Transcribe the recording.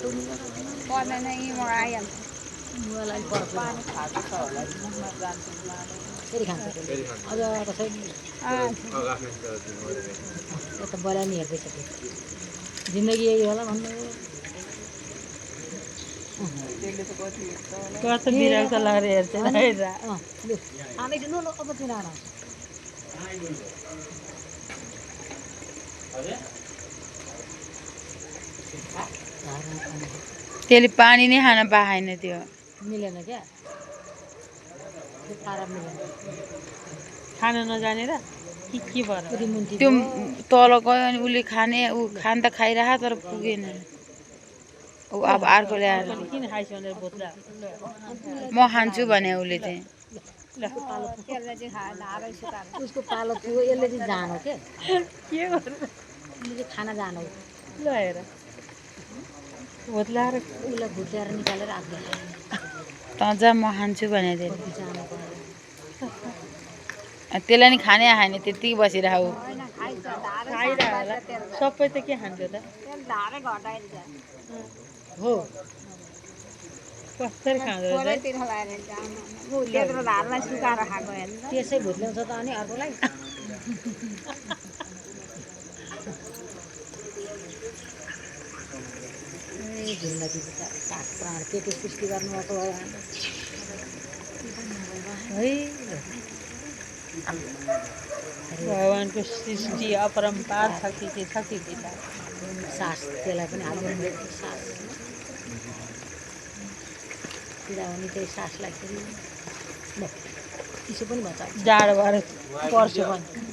पर्दैन यहीँ म आइहाल्छु मलाई पर्छ पानी खाएको छ होला मुखमा जान्छ फेरि खान्छ त्यसले अझ कसै यता बल्यानी हेर्दैछ त्यो जिन्दगी यही होला भन्नु त्यसले त कति हेर्छ होला कस्तो बिराउँछ लगेर हेर्छ हेरेर लु खाँदैछु ल अब तिनीहरू आउँछ त्यसले पानी नै खान पाएन त्यो मिलेन क्या त्यो पारा मिलेन खान नजानेर के भएर रिमुन्टी त्यो तल गयो अनि उसले खाने ऊ खान त खाइरह तर पुगेन ऊ अब अर्को ल्याएर किन खाइस् भनेर बोत्ला म खान्छु भने उसले चाहिँ त्यसले चाहिँ खायो धारै सुकाएर उसको पालो थियो यसले चाहिँ जानो के के गर्नु उसले चाहिँ खाना जानो ल हेर भोत्लाएर उसलाई भुत्याएर निकालेर आफूले खायो त जा म खान्छु भने कति जानु पर्यो त्यसलाई नि खानै आएन त्यत्तिकै बसिरह ऊ होइन खाइन्छ धारै खाइरह होला सबै त के खान्छ त त्यसले धारै घटाइदिन्छ हो कसरी खाँदो रहेछ खोरैतिर लगाएर त्यत्रो धारलाई सुकाएर खाएको हेर्नु त त्यसै भुत्ल्याउँछ त अनि अर्कोलाई ए जिन्दगी बिचार सास प्राण के के सृष्टि गर्नुभएको भयो है भगवानको सृष्टि अपरम्पार छ कि के छ कि सास त्यसलाई पनि हाल्नु सास पीडा हुने त्यही सासलाई फेरि चिसो पनि भन्छ जाडो भएर पर्छ पनि